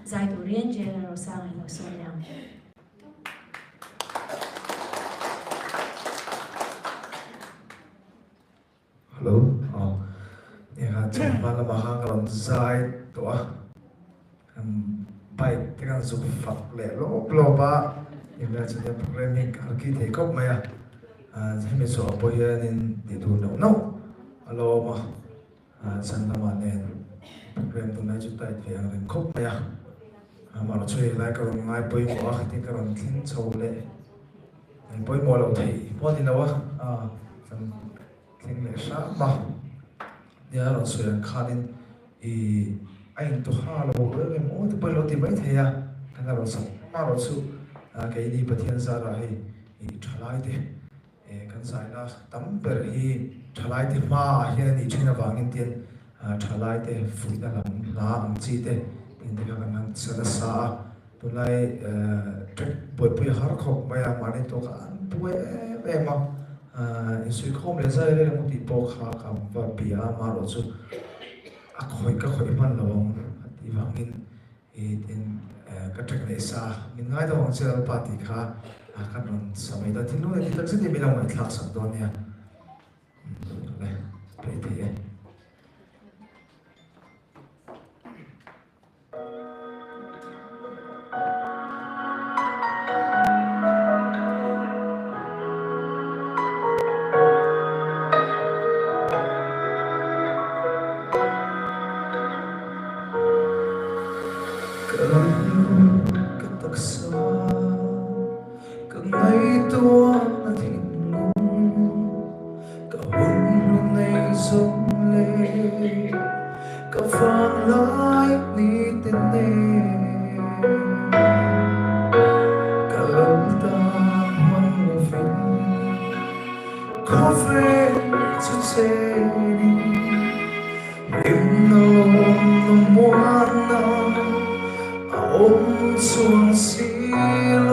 Zai turin Jailer Rosanga in lo sawi leh ang. Hello, aw nia chawhma lamah khan ka rawn zai tawh a, kan bike te kan zuk fak leh lawp lawp a, nia chutia program hi ka ki thei khawp mai a, hemi chhuah pawh hianin tih tur neuh neuh a lo awm a. Chhan lamah nen program tunlai chu tight ve ang reng khawp mai a, amaherawh chu helai ka rawn ngai pawimawh a tin ka rawn thleng chho leh ngai pawimawh loh theih pawh a ni lo a, kan thleng leh hram a, nia rawn sawi ang khanin ih a intuha lo em em aw te pawh ilo ti mai thei a, kan la rawn sak amaherawh chu keini Pathian zarah hei ih thalai te Kan zaina tam ber hi thalaite hmaah hian a nih thin avangin tian thalaite fuihna lam hla ang chi te tin te kha kan han sa nasa a, tunlai track buaipui a har khawp mai a, mahni tawkah an buai em em a, insuikhawm leh zai reng ang tih pawh kha ka va bia a, amaherawh chu a khawih ka khawih hman lo ang a tih vangin I tin ka ṭek leh sa, min ngai deuh ang che Lalpa tih kha kan rawn sa mai dawn. Thinlung leh tih tak zetin min lo ngaihthlak sak dawn nia. Le, play thei e. Ka rilru ka taksa ka ngaihtuah a thinlung ka hun hlu nei zawng leh ka vanglai ni te nen ka lo tan hmang lovin khawvel chu chenin Hlimna muanna a awm chuang si lo.